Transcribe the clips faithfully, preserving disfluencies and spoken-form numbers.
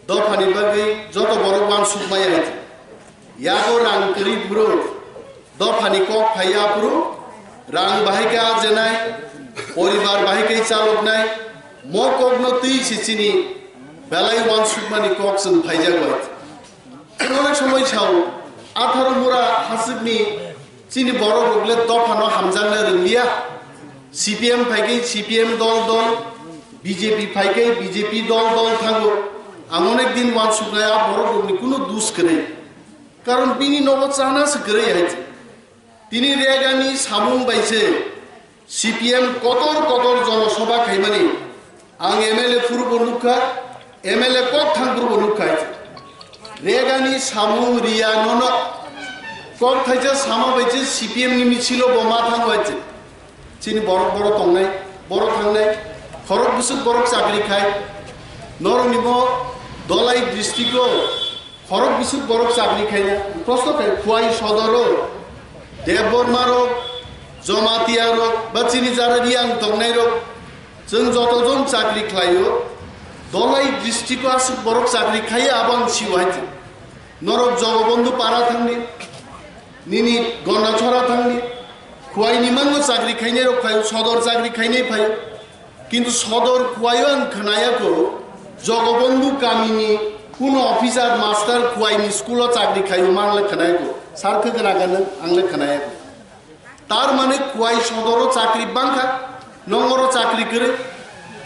Dophani bagwi joto borok uansukmaya hai. Yago rang kwrwi phuru dophani kok phaiya phuru rang bahai khe arjenai, poribar bahai khe chaloknai, mo kokno twi se chini belai uansukmani kok chwng phaijago hai. Onek somoi sao, atharo mura hasukni chini borok rok le dophano hamjakna rwngya. C P M phai khe C P M dol dol, B J P phai khe B J P dol dol thango. Ang onek din uansuknai a borok rokni kunu dus kwrwi. Karon bini nogo chana se kwrwi hai. Tini Reagani samung bai se C P M kotor kotor jonosabha khaimani ang M L A phurubo nukha, M L A kok thang phurubo nukha. Reagani samung riya nono kok thaisa sama bai se C P M ni michilo bo ma thang bai se. Chini borok borok tongnai, borok thangnai, khorok bwswk borok chakri khai, norokni bo Dolai district o khorok bwswk borok chakri khaina, prosto khai Khwai sodoro, Debbarma rok, Jamatia rok, ba chini jara Reang tongnai rok, chwng joto jon chakri khlaio, Dolai district o aswk borok chakri khaiya abo ang sio hai. Norok Jogobondhu para thangni, nini Gondachora thangni, Khwai ni mango chakri khainai rok phaio, sodor chakri khainai phaio. Kintu sodor Khwaio ang khwnaya kho, Jogobondhu kamini kuno officer master Khwaini school o chakri khaio mang le khwnaya kho. Sar khe khna kha nwng, ang le khwnaya kho. Tar mane Khwai sodoro chakri bangkha, nongoro chakri kwrwi,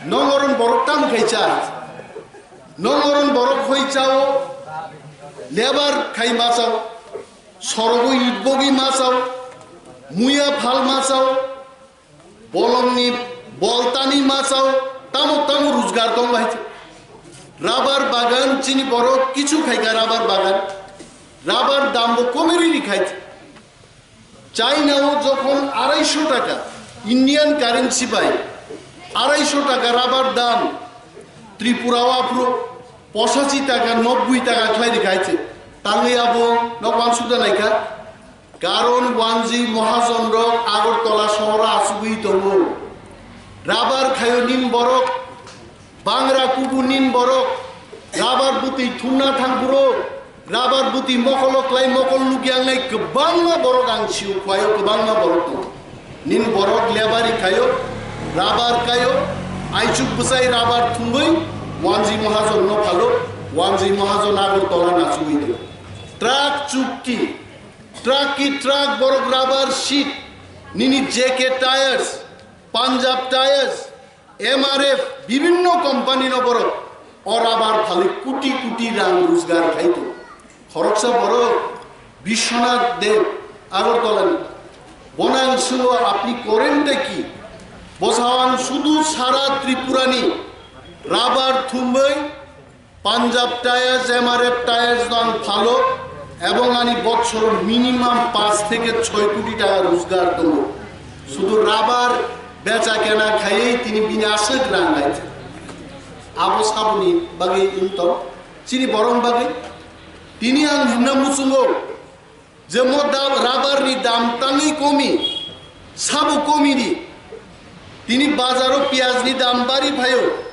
nongoro borok tam khai cha. Nongoro borok hoi chao, lebar khai ma chao, sorogo it bogwi ma chao, muya phal ma chao, bolongni boltani ma chao, tamo tamo rujgar tong bai. Rabar bagan chini borok kichu khaika rabar bagan. Rabar dambo komeri ri khai. China o jokhon araisho taka Indian currency bai araisho taka rabar dam Tripura o aphuru posachi taka nobboi taka khlai ri khai. Tangwi abo nok wansuk da naikha. Karon Wanji Mahajon rok Agartala sohoro achugwi tongo. Rabar khayo nin borok, bangra kubu nin borok, rabar bwtwi thumna thang buro, rabar bwtwi mokolo klai mokol nukyangnai kwbangma borok ang sio Khwaio kwbangma borok tongo. Nin borok lebari khayo, rabar kayo, aichuk bwsai rabar thumwi Wanji Mahajon no phalo, Wanji Mahajon Agartala nachugwi tongo. Truck chukki, Truck ki truck borok rubber sheet, nini J K tires, Punjab tires, M R F, bibinno company no borok o rubber phali kuti kuti rang rojgar khai tongo. Khoroksa borok Biswanath Dev Agartala ni. Bono ang swngo, apni current ta ki? Bo sao ang sudu sara Tripura ni rubber thumbai Punjab tires, M R F tires no ang phalo, ebong ani bochoro minimum panch theke choi koti taka rojgar tongo. Sudu rubber becha kena khaiwi tini bini aswk rang lai. Abo saboni bagwi wngtong, chini borok bagwi. Tini ang himna muchungo, je mo da-, rubber ni dam tangwi komi, sabo komi di. Tini bazaro piyaj ni dam bari phaio.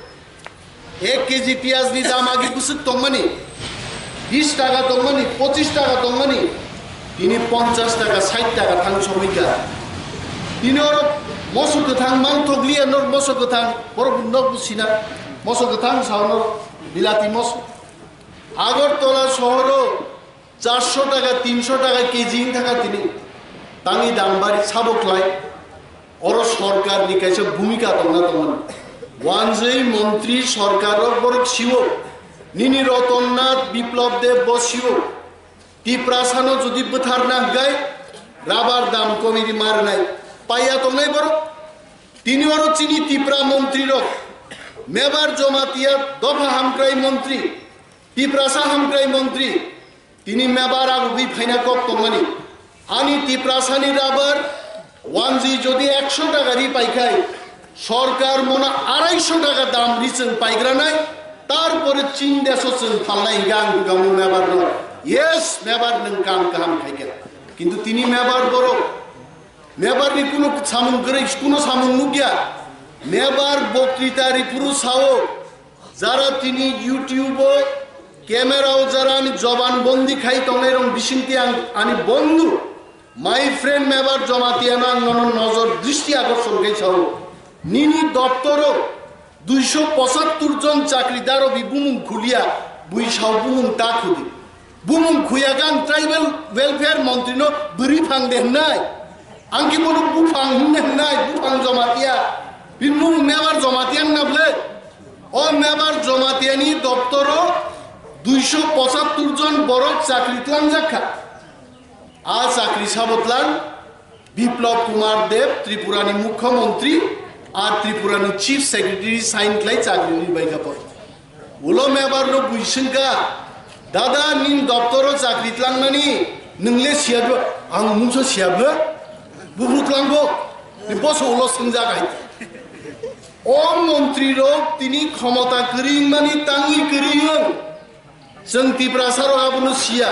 Ek K G piyaj ni dam agi bwswk tongmani, bis taka tongmani, pochis taka tongmani, tini ponchas taka, sait taka thang somoi kha. Tini oro moso kwthang mangthok liya, nor moso kwthang, borok nok bwsina, moso kwthang sao nor bilati moso. Agartala sohoro Charsho taka, tinsho taka K G wng thangkha tini. Tangwi dam bari sabo khlai. Oro sorkar ni kaisa bhumika tongna tongmani. Wanjwi montri sorkar rok borok sio. Nini Ratan Nath Biplab Deb bo sio. Tiprasa no jodi bwtharna hwnkhe rubber dam komiti marnai. Paiya tongnai borok. Tini oro chini Tipra montri rok. Mebar Jamatia dopha hamkrai montri. Tiprasa hamkrai montri. Tini mebar agugwi phaina kok tongmani. Ani Tiprasani rubber wanjwi jodi ekso taka ri paikhai, sorkar mona araisho taka dam ri chwng paigranai, tarpore Chin deso chwng phalnai hinkhe ang dugamu mebar no. Yes, mebar nwng kam kaham khaikha. Kintu tini mebar borok, mebar ni kuno samung kwrwi, kuno samung nukya. Mebar bokrita ri phuru sao, jara tini YouTube o Camera o jara ani joban bondi khai tongnai rong bisingtwi ang ani bondhu, my friend Mebar Jamatia no ang nono nojor dristi akorson khai sao. Nini doptoro duiso pochattor jon chakridar o bi bumung khulia, bui sao bumung ta khudi. Bumung khuya khe ang tribal welfare montri no bwrwi phang de hwnai. Ang khe bono buphang hwnwi hwnai, buphang Jamatia. Bini bumung Mebar Jamatia wngna bwle? O Mebar Jamatia ni doptoro duiso pochattor jon borok chakri tlangjak kha. A chakri sabo tlang Biplab Kumar Deb, Tripura ni Mukhyamantri, ar Tripura ni Chief Secretary sign khlai chakri ni bai kha pore. Ulo Mebar no bui swngkha, "Dada, nini doptoro chakri tlangnani nwng le siya bwle?" "Ang mungsa siya bwle, buphuru tlangbo?" Ni boso ulo swngjak hai. O montri rok tini khomota kwrwi wngmani tangwi kwrwi wng. Chwng Tiprasa rok abono siya.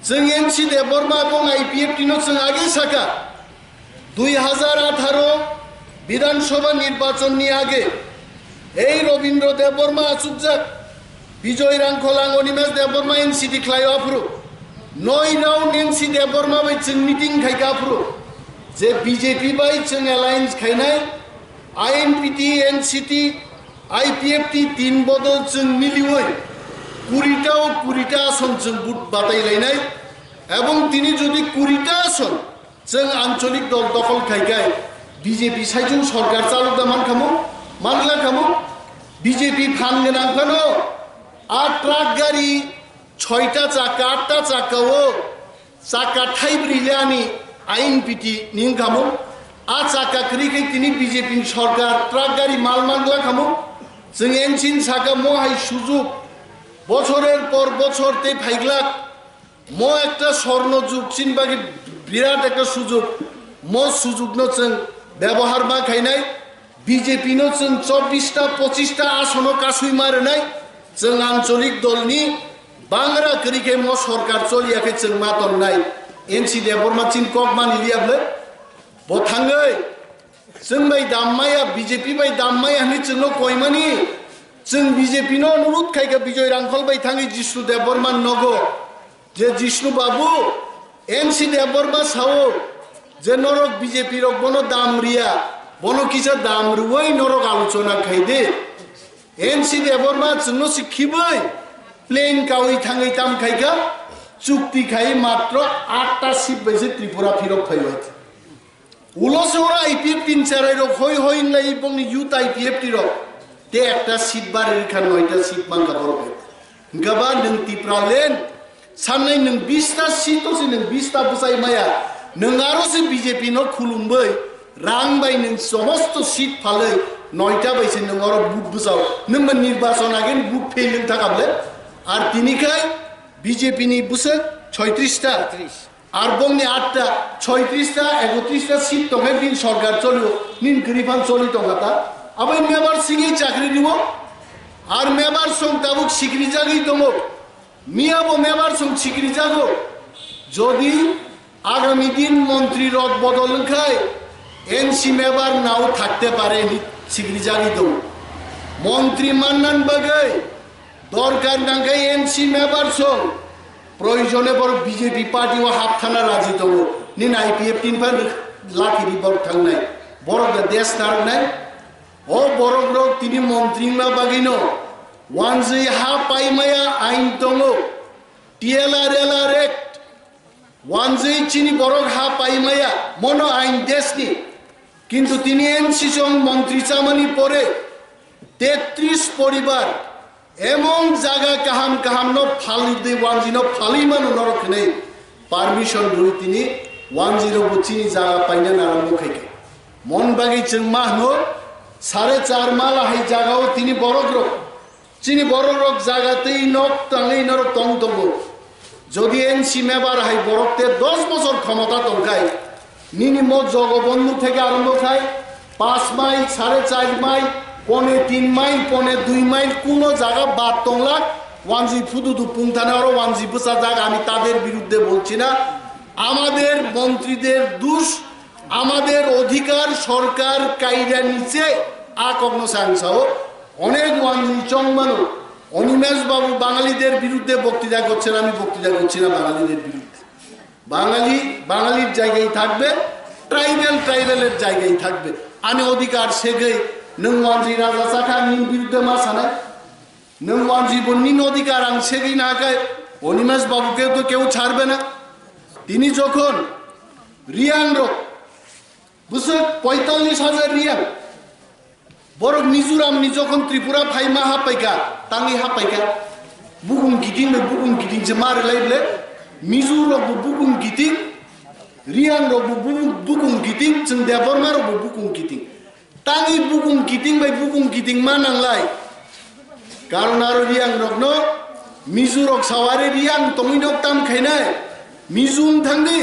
Chwng N C Debbarma bo I P F T no chwng age saka. Dui hazar atharo Bidhan Sabha nirbachon ni age ei Rabindra Debbarma achukjak, Bijoy Rangkhol, ang Animesh Debbarma N C T khlaio aphuru. Noi round N C Debbarma bai chwng meeting khaikha aphuru je B J P bai chwng alliance khainai, I N P T, N C T, I P F T tin bodol chwng miliwi kurita o kurita ason chwng but batai lainai, ebong tini jodi kurita ason chwng ancholik dol dokhol khai khai B J P saichung sorkar chalokda man khamo, mangla khamo, B J P phan gwnang phano a truck gari choita chakka, atta chakka o chakka thaibrwi le ani I N P T ni wngkha mo. A chakka kwrwi khe tini B J P ni sorkar truck gari mal mangla kha mo. Chwng N C ni saka mo hai sujok, bochorer por bochor tei phaiglak mo ekta swarno jug chini bagwi birat ekta sujok. Mo sujokno chwng bebohar ma khainai. B J P no chwng chobbish ta, pochish ta asono kasui ma rwnai, chwng ancholik dolni bangra kwrwi khe mo sorkar choliya khe chwng ma tonnai. N C Debbarma chini kok mani liya bwle? Bo thangwi chwng bai dam maya, B J P bai dam maya hwnwi chwngno koimani. Chwng B J P no onurudh khai kha, Bijoy Rangkhol bai thangwi Jishnu Debbarma nogo. Je Jishnu Babu, N C Debbarma sao je norok B J P rok bono dam riya, bono kisa dam rwui norok alochona khai de. N C Debbarma chwngno se khibui plane kaui thangwi tam khai kha, chukti khai matro atta seat bai se Tripura phirok phaibai. Ulo se oro I P F T ni cherai rok hoi hoi wng lai bongni youth I P F T rok. Te ekta seat bari rikha noita seat mangkha borok bai. Hingkha ba nwng Tipraland sannai nwng bista seat o se nwng bista bwsai maya. Nwng aro se B J P no khulumbai rang bai nwng somosto seat phalai noita bai se nwng oro vote bwsao. Nwng ba nirbachon again vote fail wng thaka bwle. Ar tini khai B J P ni bwswk choitris ta. Ar bongni atta, choitris ta, ekotris ta seat tongkhe bini sorkar cholio, nini kwrwi phan choli tongkha ta. Abo mebar singwi chakri rwo. Ar mebar song tabuk sikrijagwi tongo. Miya bo mebar song sikrijago. Jodi agami din montri rok bodol wngkhai, N C mebar nao thakte pare hwnwi sikrijagwi tongo. Montri mannan bagwi dorkar nangkhe N C mebar song. Proyojone borok B J P party o hapthana raji tongo. Nini I P F T ni phan lathi di borok thangnai. Borok da desh narwknai. O borok rok tini montri wngna bagwino wanjwi ha paimaya ain tongo. T L R L R Act. Wanjwi chini borok ha paimaya. Mono ain deshni. Kintu tini N C chong montri chamani pore tetris poribar emon jaga kaham kaham no phalwi de wanjwi no phalwi mano norok hinwi permission rwi tini wanjwi rok bo chini jaga paina narang bo khaikha. Mon bagwi chwng ma hwno sare char mala hai jaga o tini borok rok Chini borok rok jaga tei nok tangwi norok tong tongo. Jodi N C mebar hai borok te dos bosor khomota tongkhai, nini mo jogobondhu theke arombo khai, pas mai, sare char mai, pone tin mai, pone dui mai, kuno jaga bad tonglak, wanjwi phududu pungthana oro wanjwi bwchajak, ami tader biruddhe bolchi na. Amader montrider dush, amader odhikar sorkar kaira niche, a kokno sang sao. Onek wanjwi chongmano, Animesh বাবু বাঙালিদের বিরুদ্ধে বক্তৃতা করছেন, আমি বক্তৃতা করছি না বাঙালিদের বিরুদ্ধে। বাঙালি বাঙালির জায়গায় থাকবে, ট্রাইবেল ট্রাইবেলের জায়গায় থাকবে। Ani odhikar segwi nwng wanjwi raja chakha, nini birudde ma sanai? Nwng wanjwi bo nini odhikar ang segwi na khe, Animesh babu kew to kew chharbe na. Tini jokhon Riang rok bwswk poitallis hajar Riang, borok Mizoram ni jokhon Tripura phai ma happaikha, tangwi happaikha. Bukung kiting bai bukung kiting se ma rwlai ble. Mizo rok bo bukung kiting, Riang rok bo bukung, bukung kiting, chwng Debbarma rok bo bukung kiting. Tangwi bukung kiting bai bukung kiting ma nanglai. Karon aro Riang rokno Mizo rok sawari Riang tongwi nok tam khainai. Mizo wng thangdi.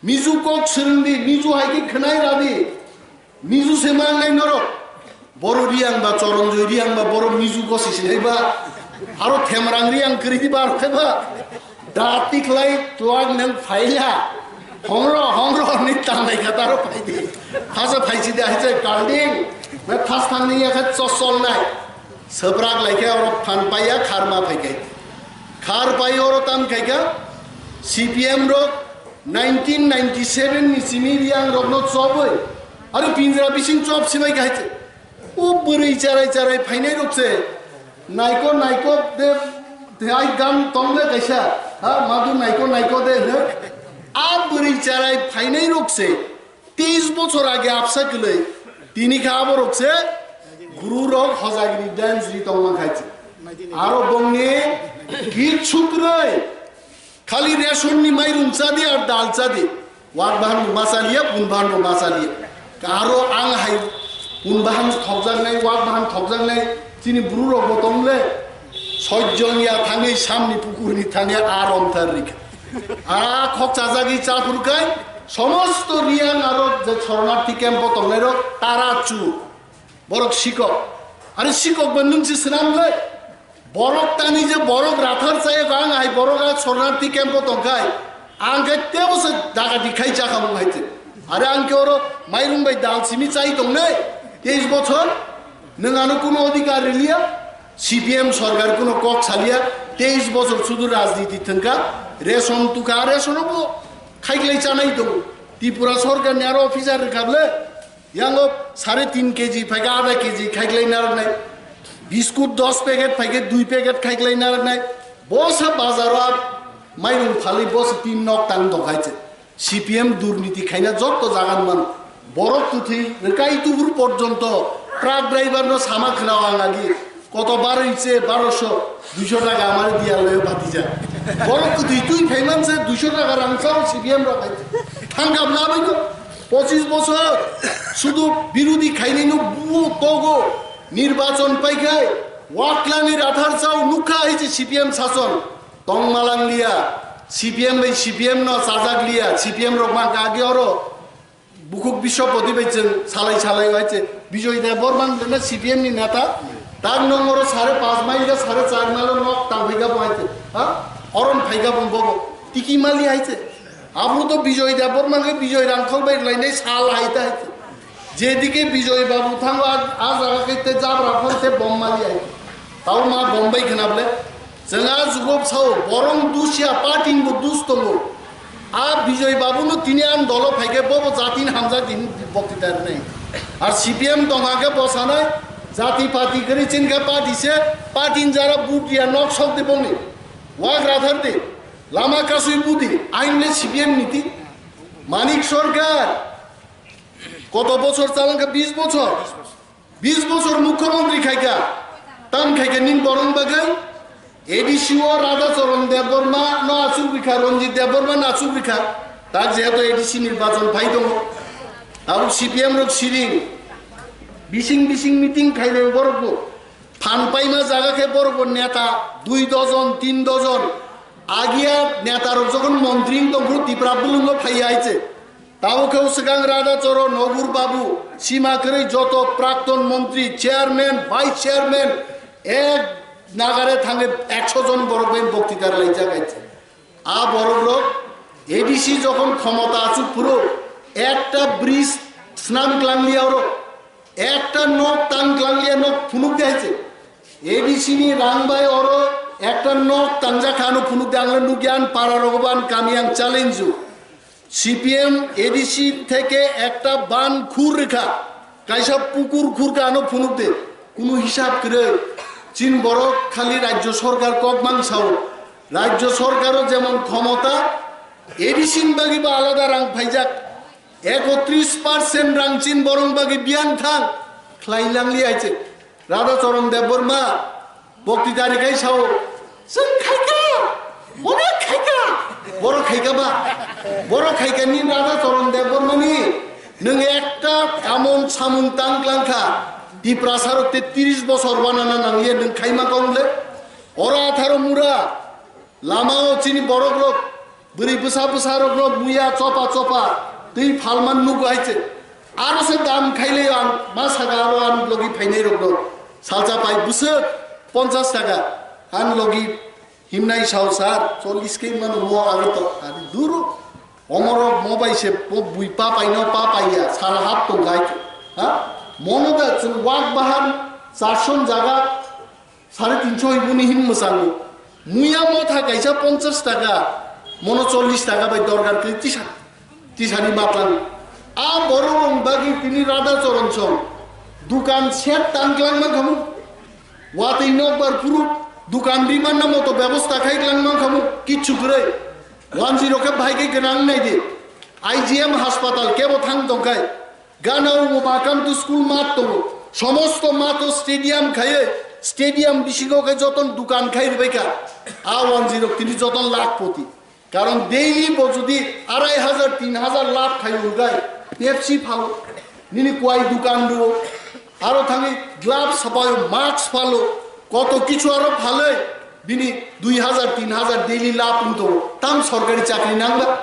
Mizo kok swrwngdi, Mizo hai khe khwnai radi. Mizo se mangnai norok. Boro Riang ba Choronjoi Riang ba boro Mizo gosi sinai ba. Aro Themrang Riang kwrwi di ba aro khe ba. Da tikhlai twak nang phaila. Hongro hongro ni tanglai kha taro phaidi. Phasa phaisi de hai chai kalding. Na thas thangni ya kha chosol nai. Sabrak lai khe oro phan paiya kharma phai khe. Khar pai oro tam khai kha. C P M rok nineteen ninety seven ni simi Riang rokno chobwi. Aro pinjra bising chob sibai kha hai chai. O bwrwi charai charai phainai rok se naiko naiko de, de ai gan tongle kaisa, ha, madu naiko naiko de hwno. A bwrwi charai phainai rok se teis bochor age apsa kwlwi, tini kha aborok se guru rok hojagiri dance ri tongma khai se. Aro bongni kichu kwrwi. Khali ration ni mairung chadi ar dal chadi. Wak bahan bo ma chaliya, pun bahan bo ma chaliya. Aro ang hai pun bahan thokjaknai, wak bahan thokjaknai, chini bru rok bo tongle. Sojjong ya thangwi samni pukur ni thangwi a romthar rikha. A khok chajagwi chaphur kai, somosto Riang aro je Chornarthi camp bo tongnai rok tara chu. Borok sikok. Are sikok ba nung si swnam le. Borok tani je borok rathar chaye ko ang hai borok a Chornarthi camp o tongkhai. Ang khe tebo se daga dikhai chakha mung hai te. Are ang khe oro mairung bai dal simi chai tongnai. Teis bochor. Nung ano kuno odhikar riliya. C P M sorkar kuno kok saliya. Teis bochor sudu rajniti thangkha. Ration tukha, ration bo khaiklai chanai tongo. Tripura sorkar ni aro officer rwkha ble. Yango sare tin K G phaikha, adha K G khaiklai narwknai. Biskut dos packet phaikhe dui packet khaiklai narwknai. Bosa bazaro a mairung phalwi bosa tin nok tang dok hai se. C P M durniti khaina jotto jagan mano. Borok twthwi rwkai tubur porjonto truck driver no sama khwnao ang agi. Koto baroi se baroso, duiso taka amare diya loyo bhatija. Borok kwtwi twi phaiman se duiso taka rang chao C P M rok hai. Thangkam na bai ko. Pochis bochor sudu birodi khainai no buo togo. Nirbachon paikhai. Waklani rathar chao nukha hai je C P M sason. Tong malang liya. C P M bai C P M no chajak liya. C P M rok mangka agi oro. Bukhuk Biswapati bai chwng salai salai hai se Bijoy Debbarma no C P M ni neta. Tak nong oro sare pas mail ga sare char mail o nok tang phai ga bo hai se. Ha? Oron phai ga bo bobo. Tiki mali hai se. Abro to Bijoy Debbarma khe Bijoy Rangkhol bai lainai sal hai ta hai se. Jedike Bijoy Babu thango a, a jaga khe te jabra phon te bom mali hai. Tau ma Bombay khna ble. Chwng a jugo sao borong dusia party bo dus tongo. A Bijoy Babu no tini ang dolo phaikhe bobo jati ni hamjak din bokti dar nai. Ar C P M tongha khe bo sanai jati party kwrwi chin khe party se party ni jara but dia nok sok di bongni. Wak rathar di. Lama kasui budi. Ain le C P M niti. Manik Sarkar. Koto bochor chalang kha bis bochor. Bis bochor mukhyamantri khaikha, tam khaikha ning borong bagwi A D C o Radha Charan Debbarma no achuk rikha, Ranjit Debbarma no achuk rikha, tak jehetu A D C nirbachon phai tongo, abo C P M rok siring bising bising meeting khainai borok bo phan paima jaga khe borok bo neta dui dojon, tin dojon, agiya neta rok jokhon montri wng tongphuru Tipra bwlwngo phaiya hai se. Tabuk khe swkang Radha Charan, Nogur Babu, sima kwrwi joto prakton montri, chairman, vice chairman, ek nagare thangwi ekso jon borok bai bokti dar laijak hai se. A borok rok A D C jokhon khomota achuk phuru ekta bridge snam klang liya oro, ekta nok tang klang liya nok phunuk de hai se. A D C ni rang bai oro ekta nok tangjak kha, ano phunuk de, ang le nukya, ang para rogo ban kami ang challenge o. C P M A D C theke ekta ban khur rikha, kaisa pukur khur kha, ano phunuk de. Kunu hisab kwrwi. Chin borok khali rajyo sorkar kok mang sao. Rajyo sorkaro jemon khomota, A D C ni bagwi bo alada rang phaijak. Ekotris percent rang chin borong bagwi biyang thang khlai langli aiche. Radha Charan Debbarma bokti dari kai sao, "Chwng khaika, onek khaika." Borok khaika ba? Borok khaika ni Radha Charan Debbarma ni nwng ekta kamon samung tang klang kha. Tiprasa rok te tris bosor wanana nangye nwng khaima kong le. Oro atharo mura, lama o chini borok rok, bwrwi bwsa bwsa rok no muya chopa chopa twi phalman nugo hai che. Aro se dam khaile ang ma saka aro ang logi phainai rok no. Salsa pai bwswk ponchas taka. Ang logi himnai sao sar, chollis ke mano mo aro to. Ani duru. Omoro mo bai se bo bui pa pai no pa pai ya. Sal hap tong gai. Ha? Mono da chwng wak bahan charson jaga sare tinso iboni hin mwsango. Muya motha kaisa ponchas taka, mono chollis taka bai dorkar khe tisa, tisani bapang. A borok rong bagwi tini Radha Charan song dukan set tang klang man khamu. Watwi nokbar phuru dukan riman na moto bebosta khai klang man khamu. Kichu kwrwi. Wanjwi rok khe bhai khe gwnang nai di. I G M hospital kebo thang tong khai. Gana o Umakanto school mat tongo. Somosto mato stadium khaye, stadium bisingo khe joton dukan khai rwbaikha. A wanjwi rok tini joton lakhpoti. Karon daily bo jodi arai hajar, tin hajar labh khayo hwnkhe, Pepsi phalo, nini kwai dukan rwo, aro thangwi gloves sapayo, mask phalo, koto kichu aro phalwi, bini dui hajar, tin hajar daily labh wng tongo. Tam sorkari chakri nangba?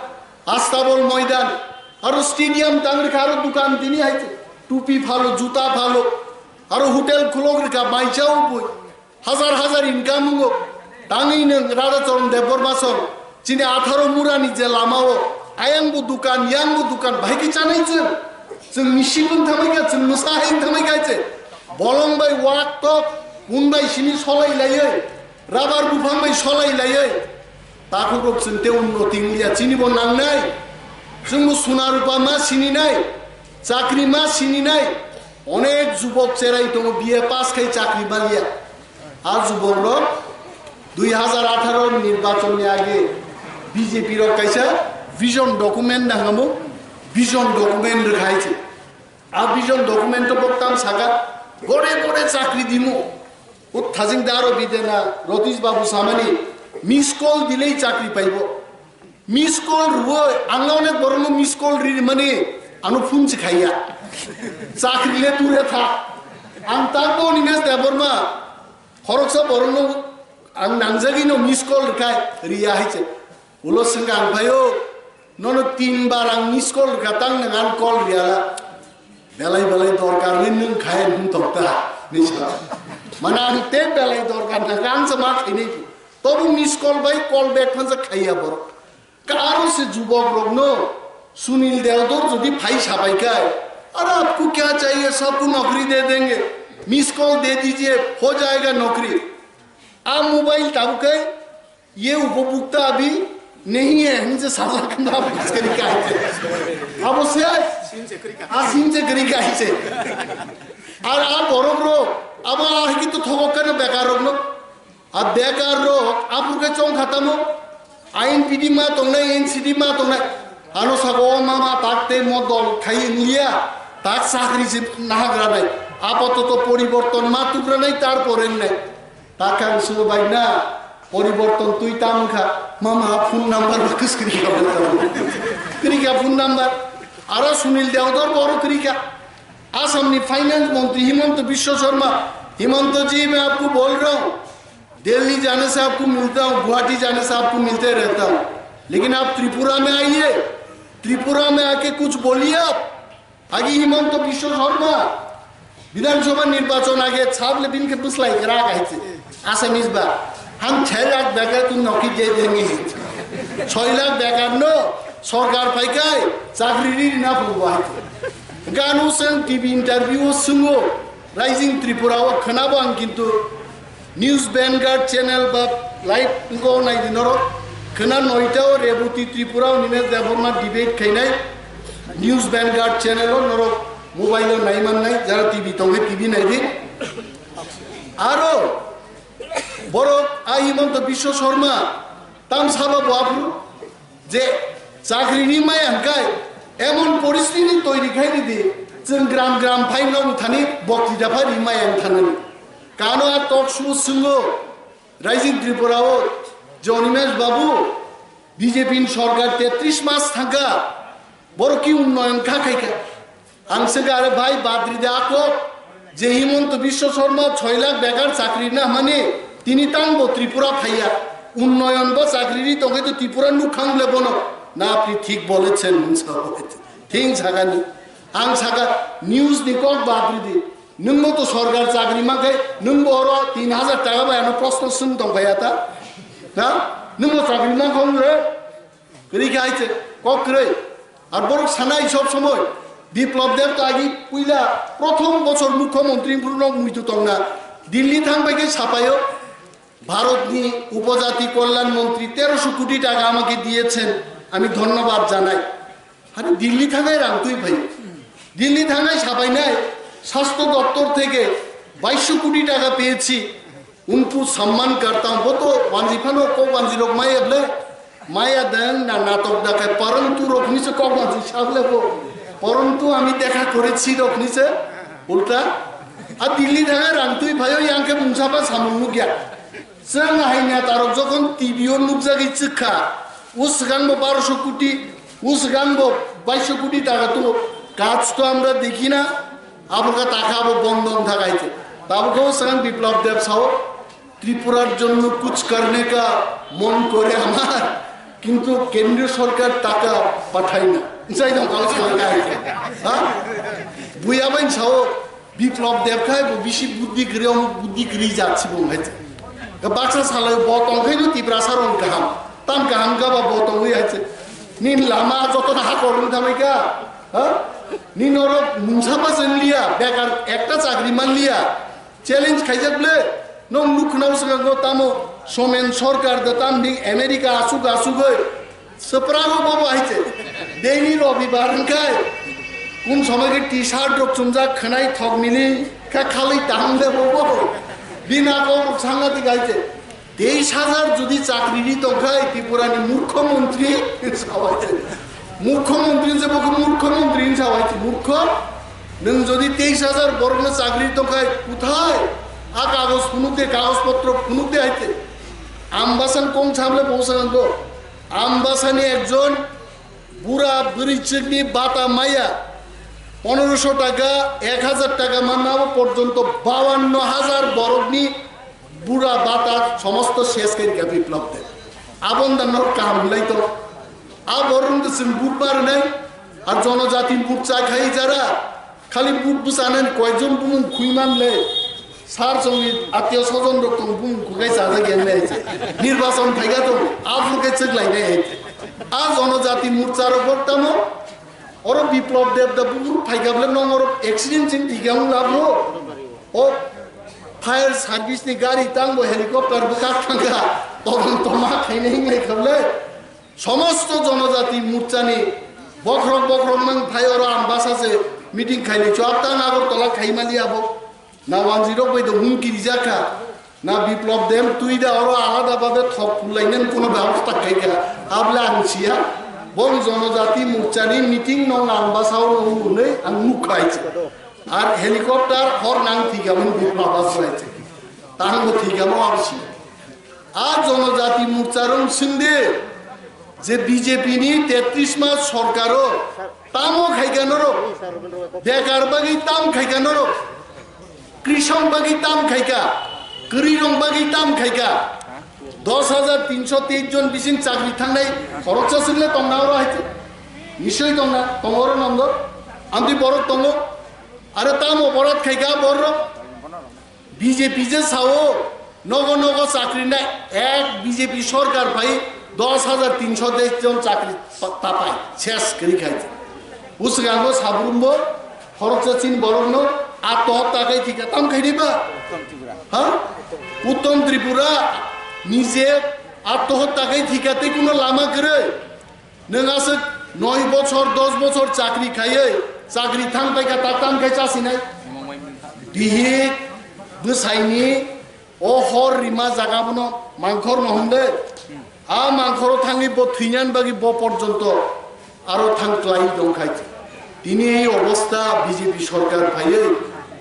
Astabol moidan, aro stadium tang rikha, aro dukan tini hai tupi phalo, juta phalo, aro hotel khulok rikha, mai chao bui, hajar hajar income wngo. Tangwi nwng Radha Charan Debbarma song, chini atharo murani je lama o, ayang bo dukan, yang bo dukan, bahai khe chanai chwng? Chwng misi wng thamai kha, chwng mwsa hai wng thamai kha che. Bolong bai wak tok, un bai sini solai laiwi, rabar buphang bai solai laiwi, takhuk rok chwng tei unnoti wngya, chini bo nangnai. Chwngbo suna rupa ma sininai, chakri ma sininai. Onek jubok cherai tongo, B A pass khai chakri maliya. A jubok rok dui hajar atharo nirbachon ni age B J P rok kaisa vision document nangamo, vision document rwkhai se. A vision document o boktam saka, gore gore chakri dimo. O thajing daro bidena, Rotish Babu samani, miss call dilei chakri paibo. Miss call rwo, ang onek borokno miss call ri mani, ano phone se khaiya. Chakri le ture tha. Ang tangbo Animesh Debbarma, khoroksa borokno ang nangjagwi no miss call rwkha, riya hai se. Ulo swngkha ang phaio, nono tin bar ang miss call rwkha, tang nang ang call riyala. Belai belai dorkar le nwng khai nwng tokta, ni sa. Mana ang te belai dorkar na, ang sa ma khaini. Tobu miss call bai call back phansa khaiya borok. Ka aro se jubok rokno Sunil Deodor jodi phai sabai kai, "अरे आपको क्या चाहिए, सबको नौकरी दे देंगे, miss call दे दीजिए, हो जाएगा नौकरी।" A mobile tabu kai, "ये उपभोक्ता अभी नहीं है, हमसे साझा करना, आप किस तरीका है?" Abo se, a sin se kri kai se. Ar a borok rok, abo a hiki to thogok kano bekar rokno. A bekar rok, apur ke chong khatamo. Ain pidi ma tongnai, N C D ma tongnai. Ano sabo o mama tak te mo dol khai nuya, tak sakri se nahagra nai. Apato to poriborton ma tugra nai, tar pore nai. Takang subai na, poriborton twi tam kha, mama phone number ba kis kri kha, kri kha phone number. Ara Sunil Deodor boro kri kha. Assam ni finance montri Himanta Biswa Sarma, Himanta ji, main aapko bol raha hoon, Delhi jaane se aapko milta hoon, Guwahati jaane se aapko milte rehta hoon, lekin aap Tripura mein aaiye, Tripura mein aake kuch boliye aap. Agi Himanta Biswa Sarma, Bidhan Sabha nirbachon age chable bin ke puslai khe raga hai se. Assamese ba, "हम छह लाख बेकार को नौकरी दे देंगे, ছয় লাখ বেকার no sorkar phai khai chakri ri na phungo hai se." Ganu seng T V interview o sungo, Rising Tripura o khwnabo ang kintu News Vanguard channel ba live ngo nai di norok. Khna noita o Reboti Tripura o Nimesh Debbarma debate khainai News Vanguard channel o norok mobile o nai man nai, jara T V tong khe T V nai di. Aro borok a Himanta Biswa Sarma tam saba bo aphuru je chakri ri maya hwnkhe emon poristiti toiri khai di, chwng gram gram phai nong thani bokti da phai ri maya thani. Kano a talk show swngo, Rising Tripura o je Animesh Babu, B J P ni sorkar tetris mas thangkha, borok ki unnoyon kha khaikha? Ang swkha, are bhai, badri de ako, je Himanta Biswa Sarma soi lakh bekar chakri na mani, tini tang bo Tripura phaiya, unnoyon bo chakri ri tongkhe to Tripura nukhang le bono, na apni thik bolechen, thing sagani. Ang saka news ni kok badri di, nwng bo to sorkar chakri mankhe, nwng bo oro tin hajar taka bai ano proshno swng tongphaiya ta, na? Nwng bo chakri mankha wng re? Kwrwi khe hai se, kok kwrwi. Ar borok sanai sob somoi, Biplab Deb to agi puila prothom bochor mukhyamantri phuru nok muitu tongna, Delhi thang bai khe sapaio, "ভারতনি উপজাতি কল্যাণ মন্ত্রী তেরোশো কোটি টাকা আমাকে দিয়েছেন, আমি ধন্যবাদ জানাই।" Hari Delhi thangai rang twi phai. Delhi thangai sapainai, স্বাস্থ্য দপ্তর থেকে বাইশশো কোটি টাকা পেয়েছি। Unku samman karta, bo to wanji phano kok wanji rok maya ble, maya deng na natok dakai, parantu rok ni se kok wanji sable bo, parantu ami dekha korechi rok ni se, ulta, a Delhi thangai rang twi phaio, yang khe mungsa ba samung nukya. Chwng hai neta rok jokhon T V o nukjagwi chwkha, o swkang bo barosho koti, o swkang bo baisho koti taka tongo, kaj to amra dekhi na, abo kha takha abo bondon thakai khe. Tabuk o swkang Biplab Deb sao, "Tripurar jonno kuch karne ka mon kore amar, kintu kendriyo sorkar taka pathaina." Insai dong kau swkang kai khe. Ha? Buya bai sao, Biplab Deb khai bo bisi buddhi kwrwi, omo buddhi kwrwi jat si bo hai. Ga baksa salai bo tong khai no Tiprasa rong kaham. Tam kaham ga ba bo tong wi hai. Nin lama joto na ha korung thamai ka. Ha? Nin oro mungsa ba sen liya, bekar ekta chakri man liya. Challenge khaijak ble. Nong nuk khna usga go tamo Somen Sorkar da tam ni America asuk asuk oi. Swprago bobo hai se. Daily robibar hwnkhe. Kun somoi khe T-shirt rok chumjak khwnai thok mili khe khalwi tang de bobo. Bina kok sangati gai se. Teis hajar jodi chakri ri tongkhai Tripura ni murkho montri sawai se. Murkho montri se bobo murkho montri sawai se. Murkho nwng jodi teis hajar borok no chakri tongkhai kuthai a kagoj phunuk de kagoj potro phunuk de hai se. Ambasan kong chamle bo sango. Ambasani ekjon bura bwrwichwkni bata maya pondrosho taka, ek hajar taka manna, abo porjonto bawanno hajar borokni bura bata somosto ses khe rikha Biplab Deb. Aboni da norok kaham hinlai to. A borok wngkha chwng bud barwnai, a Jonojati Morcha khai jara. Khali bud bwchanani koijon bumung khui man le, sar chongni atio sojon rok tong bumung khukai chajak yang nai. Nirbachon phaiga tong, afur khe chwk lai nai. A Jonojati Morcha rok bok tamo, oro Biplab Deb da bubur phaiga ble nong oro accident ching thikang labo. O fire service ni gari tang bo helicopter bwkak thangka, todonto ma khainai hinglai khablai. Somosto Jonojati Morchani bokhorok bokhorok mang phai oro Ambasa se meeting khaini chuak tang Agartala khaimali abo. Na wanjwi rok bai do humki rijak kha. Na Biplab Deb twi da oro alada babe thok phulainani kono bebosta khai kha. Abla ang siya. Bong Jonojati Morchani meeting nong Ambasa o nong hwnwi ang nuk khai se. Ar helicopter hor nang thika mun Biplab Deb bai se. Tang bo thika mo ang siya. A Jonojati Morcha rong sinde je B J P ni tetris mas sorkaro tamo khaika norok, bekar bagwi tam khaika norok, krishok bagwi tam khaika, kwrwi rong bagwi tam khaika, dos hajar tinsho teis jon bising chakri thangnai khoroksa swngle tongna oro hai, nisoi tongna tongo oro nongo, amtwi borok tongo, aro tamo borat khaika borok. B J P je sao, nogo nogo chakri nai ek B J P sorkar phai dos hajar tinsho teis jon chakri pa-, tapai, ses kwrwi khai. Usgango sabrumbo, khoroksa chin borokno, atto hopta kai thika tam khai diba? Ha? Uttom Tripura nije attohotta khai thika tei kuno lama kwrwi. Nwng aswk noi bochor, dos bochor chakri khaiwi, chakri thang paikha, ta tam khai chasinai. Bihik bwsaini o hor rima jaga bono mangkhor no hwnde. A mangkhoro thangwi bo thwinani bagwi bo porjonto aro thang klai tongkhai. Tini ei obostha B J P sorkar phaiwi,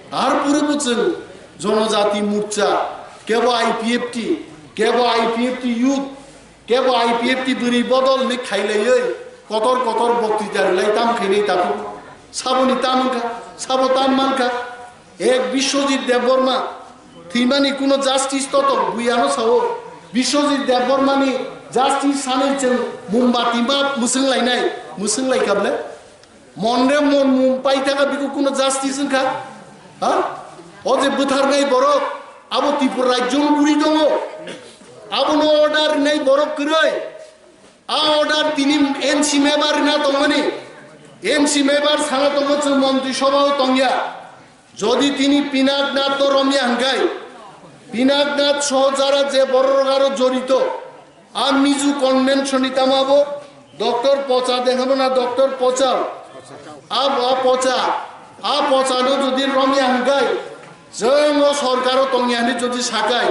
tarpore bo chwng Jonojati Morcha, kebo I P F T, kebo I P F T youth, kebo I P F T bwrwi bodol hinwi khailaiwi kotor kotor boktwita rwlai tam khainai takhuk. Saboni tam wngkha, sabo tam mankha. Ek Biswajit Debbarma thwimani kuno justice totok buiyano sao. Biswajit Debbarmani justice sanwi chwng mombati ma mwswng lainai, mwswng laikha ble. Monre mon mum paithaka biko kuno justice wngkha? Ha? O je bwtharnai borok, abo Tripura rajyo buri tongo. Abono order rinai borok kwrwi. A order tini M C member rina tongmani. M C member sana tongo chwng montri sobhao tongya. Jodi tini Pinaknath no romya hwnkhe, Pinaknath soho jara je bororok aro jorito, a Mizu convention ni tamo abo Doctor Pocha de hwnmana Doctor Pocha, a, a Pocha, a Pocha no jodi romya hwnkhe, chwng o sorkaro tongya hwnwi jodi sakai,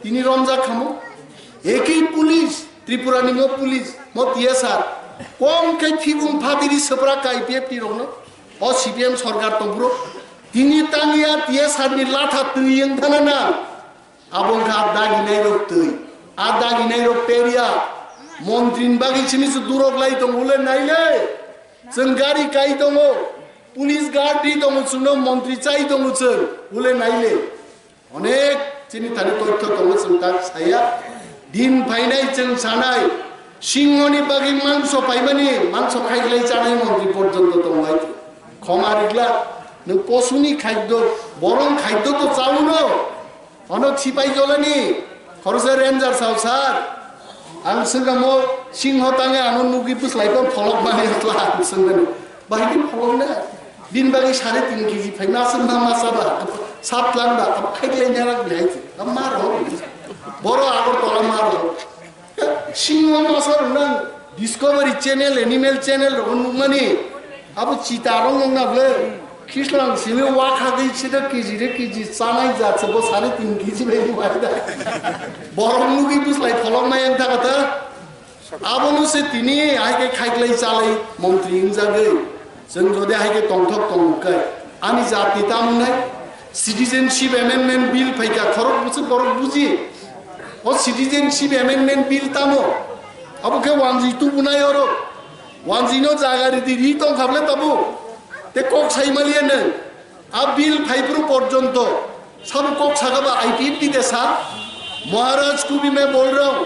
tini romjak khamo. Eki police, Tripura ni mo police, mo T S R, kom khe thibung phatiri swprak ka I P F T rokno, o C P M sorkar tongphuru. Tini tangya T S R ni latha twi wng thana na, abo wngkha a daginai rok twi, a daginai rok peria, montri ni bagwi simi se durok lai tong ule naile, chwng gari kai tongo, police guard ri tongo chwngno, montri chai tongo chwng ule naile. Onek chini thani toitho tongo chwng tak saya. Din phainai chwng sanai, singhoni bagwi mangso phaimani, mangso khaiklai chanai montri porjonto tongbai. Khoma rigla, nwng posuni khaddo, borong khaddo to chauno. Ono thipai jolani, khoroksa ranger sao sir. Ang swngamo singho tangwi ano nugwi bwslai phano pholok mani tla ang swngmani. Bahai di pholok na. Din bagwi sare tin kg phai masa ma masa ba. Sat lang ba. Abo khai lai nyarak bihai. Am maro. Boro Agartala maro. Singho masa rwnang Discovery Channel, Animal Channel rok nukmani. Abo chita rok nokna bwle. Khislang simi wakha gwi sida kg re kg chanai jat se bo sare tin kg bai wai da. Borok nugwi bwslai pholok mai ang thaka ta. Abono se tini hai khe khaiklai chalai montri wngjagwi. Chwng jodi hai khe tongthok tongkhe ani jati tamo wngnai? Citizenship Amendment Bill phaikha khorok bwswk borok buji. O Citizenship Amendment Bill tamo? Abo khe wanjwi tubunai oro. Wanjwino jaga ridi ri tongkha bwle tabuk. Te kok sai maliya nwng. A bill phaiphuru porjonto sabo kok saka ba I P F T de sa? Maharaj kubi me bol raha hu,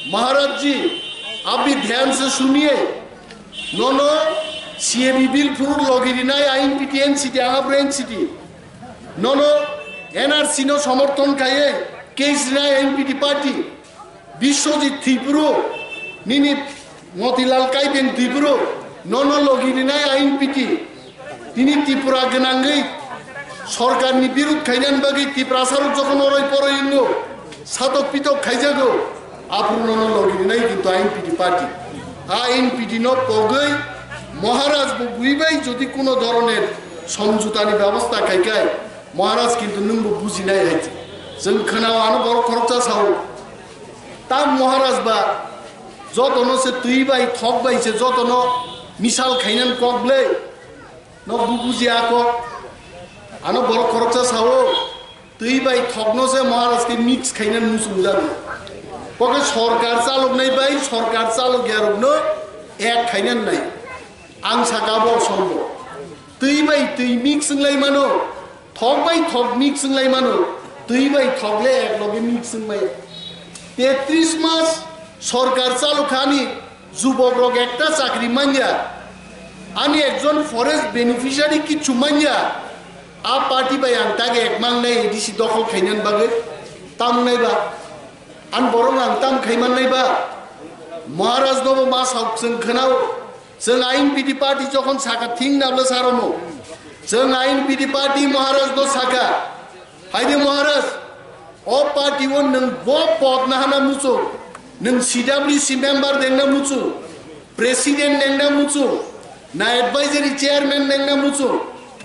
Maharaj ji, aap bhi dhyan se suniye. Nono C A B bill phuru logi rinai I N P T N C T, ang aphuru N C T. Nono N R C no somorthon khaiye case rinai I N P T party. Biswajit Tripura, nini Motilal Kaibeng Tripura, nono logi rinai I N P T. Tini Tripura gwnangwi sorkarni birud khainani bagwi Tiprasarok jokhon oroi poroi wngo, satok pitok khaijago, aphuru nono logi rinai kintu I N P T party. A I N P T no pogwi Maharaj bo bui bai jodi kuno dhoroner somjutani bebosta khaikhai, Maharaj kintu nwngbo bujinai hai. Chwng khwnao ano borok khoroksa sao. Tam Maharaj ba jotono se twi bai thok bai se jotono misal khainan kok ble. Nok bu buji a kok. Ano borok khoroksa sao. Twi bai thokno se Maharaj ke mix khainan muchung jago. Koke sorkar chaloknai bai sorkar chalokya rokno ek khainan nai. Ang saka bo sombo. Twi bai twi mix wnglai mano. Thok bai thok mix wnglai mano, twi bai thok le ek loge mix wngmaya. Tetris mas sorkar chalo khani jubok rok ekta chakri manya, ani ekjon forest beneficiary kichu manya, a party bai ang tage ek mangnai A D C dokhol khainani bagwi tamnai ba, an borok ang tam khaimannai ba, Maharaj nobo ma sok chwng khwnao. Chwng I N P T party jokhon saka thing nabla saromo. Chwng I N P T party Maharaj no saka. Haide Maharaj. O party o nwng bo pod nahana muchung, nwng C W C member dengna muchung, president dengna muchung, na advisory chairman dengna muchung,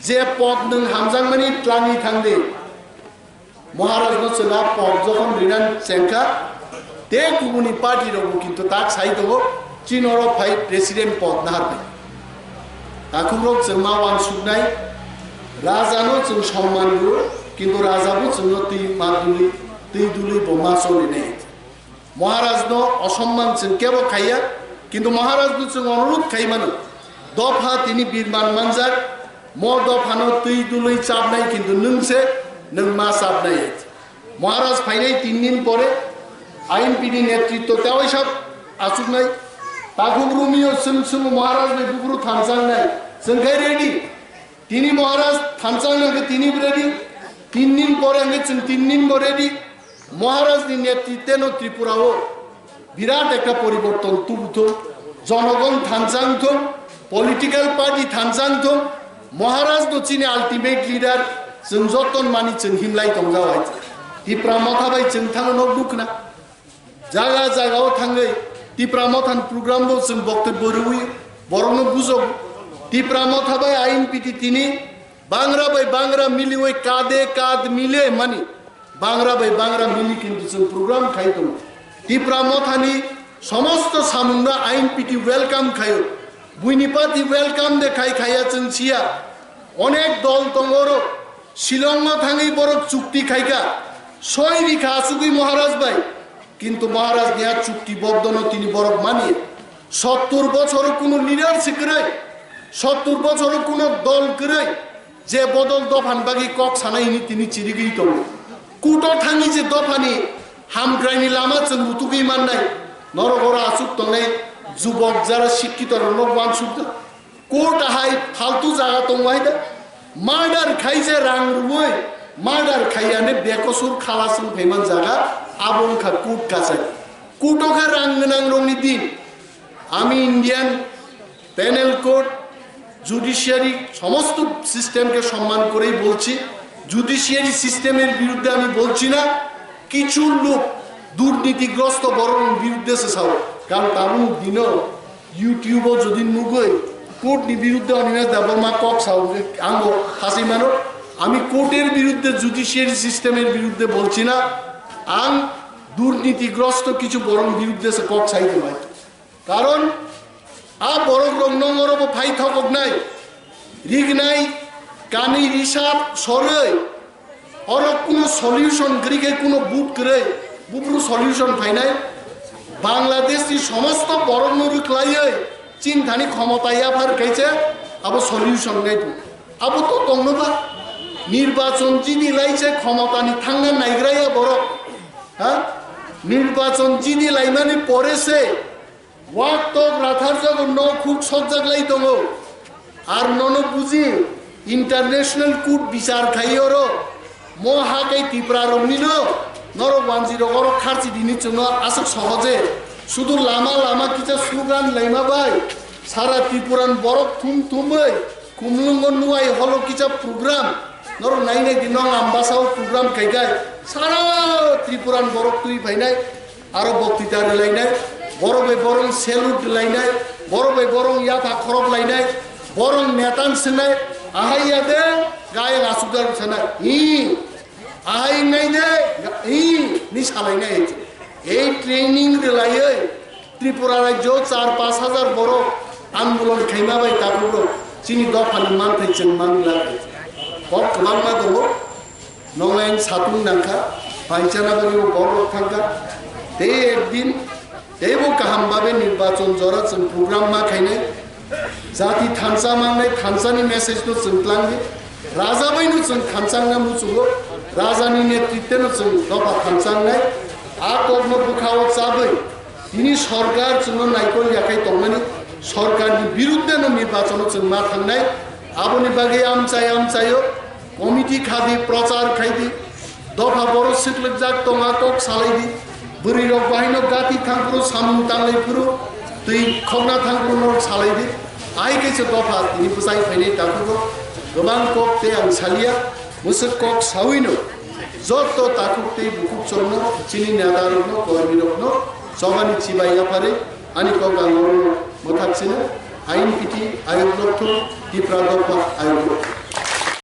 je pod nwng hamjakmani tlangwi thangdi. Maharaj no chwla pod jokhon rinan chengkha, te kubuni party rokbo kintu tak sai tongo, chini oro phai president pod nahar bai. Takhukrok chwng ma wansuknai, raja no chwng somman rwo, kintu raja bo chwngno twi ma dului, twi dului bo ma choli nai. Maharaj no osomman chwng kebo khaiya, kintu Maharaj no chwng onurodh khai mano. Dopha tini birman manjak, mo dopha no twi dului chapnai, kintu nwng se nwng ma chapnai. Maharaj phainai tin din pore I N P ni netritto tawai sab achuknai. Takhuk Rumio chwng chwng Maharaj bai bubru thansangnai. Chwng khai ready. Tini Maharaj thansangnai khe tini bo ready. Tin din pore hwnkhe chwng tin din bo ready. Maharaj ni netritto no Tripura o birat ekta poriborton tubu thung. Jonogon thanchang thung, political party thanchang thung. Maharaj no chini ultimate leader, chwng joton mani chwng himlai tongjao hai. Tipra Motha bai chwng thangno nok dukna. Jaga jaga o thangwi Tipra Motha ni program bo chwng boktobbo rwwi borokno bujo. Tipra Motha bai I N P T tini bangra bai bangra miliwi kade kad mile mani. Bangra bai bangra mili kintu chwng program khai tongo. Tipra Mothani somosto samungno I N P T welcome khaio. Buini party welcome de khai khaiya chwng siya. Onek dol tongo oro. Shillong no thangwi borok chukti khaikha. Soi rikha asugwi Maharaj bai. Kintu Maharaj niya chukti boddono tini borok mani. Sottur bochoro kuno leadership kwrwi. Sottur bochoro kuno dol kwrwi. Je bodol dophan bagwi kok sanai hini tini chirigwi tongo. Kuto thangwi je dophani hamkraini lama chwng rutugwi mannai, norok oro achuk tongnai jubok jara sikkito rokno uansuk da. Court ahai faltu jaga tongo hai da. Murder khai je rang rwui, murder khai ane bekosur khalas wng phaiman jaga abo wngkha court kachari. Court o khe rang gwnang rokni din. Ami Indian Penal code, judiciary, সমস্ত সিস্টেমকে সম্মান করেই বলছি। জুডিশিয়ারি সিস্টেমের বিরুদ্ধে আমি বলছি না। কিছু লোক দুর্নীতিগ্রস্ত বড় বিরুদ্ধে সে সাও, কারণ তার দিনও ইউটিউবও যদি নুগই কোর্টনি বিরুদ্ধে অনিমেষ দেববর্মা কক সাও আঙ্গো হাসি মানো। আমি কোর্টের বিরুদ্ধে, জুডিশিয়ারি সিস্টেমের বিরুদ্ধে বলছি না। আং দুর্নীতিগ্রস্ত কিছু বরং বিরুদ্ধে সে কক সাইতে হয়। Karon a borok rok nong oro bo phai thokok nai, rig nai, kani risap soroi, oro kuno solution kwrwi khe kuno but kwrwi, bubru solution phainai. Bangladesh ni somosto borok no rwkhlaiwi chinthani khomota yaphar kaiche abo solution nai tu. Abo to tongno ba nirbachon jini lai se khomota ni thangna naigra ya borok, ha? Nirbachon jini laimani pore se Wak tok rathar jago no khuk sokjak lai tongo. Ar nono buji international court bichar khai oro. Mo ha kai Tipra rokni no norok wanji rok oro kharchi dini chwngno aswk sohoje. Sudu lama lama kisa slogan laima bai sara Tripuran borok thum thumwi Kumlungo nuai holo kisa program, norok nai nai di nong Ambasao program khai khai, sara Tripuran borok twi phainai, aro boktita rwlainai, borok bai borok salute rwlainai, borok bai borok yapha khorok lainai, borok netan swngnai, ahai ya de, gayang asukjak sana, hi, ahai nai de, hi, ni salainai, ei training rwlaiwi, Tripura rajyo char pash hajar borok andolon khaima bai tabukbo chini dophani manthai chwng manglak. Kok kwbangma tongo, nongain satung nangkha, paichana bagwi bo borok thangkha. Tei ekdin teibo kaham babe nirbachon jora chwng program ma khainai. Jati thansa mangnai thansani message no chwng tlangdi. Raja bai no chwng thansangna muchungo. Rajani netritwe no chwng dopha thansangnai. A kokno bwkhao chabwi tini sorkar chwngno naikol yakhai tongmani, sorkarni biruddhe no nirbachono chwng ma thangnai. Aboni bagwi amchai amchaio committee khadi, prochar khaidi, dopha borok swklikjak tonga kok salaidi, bwrwi rok bahaino gati thangphuru samung tanglai phuru twi khokna thangphuru norok salaidi. Ahai kaisa dopha tini bwchai phainai tabukbo kwbang kok tei ang salia, mwswk kok sawino. Joto takhuk tei bukhuk chorno, chini neta rokno, kormi rokno, chobani chibai yaphari, ani kok ang oro mwthak chino, I N P T ayuk rokthung, Tipra dopha ayuk rokthung.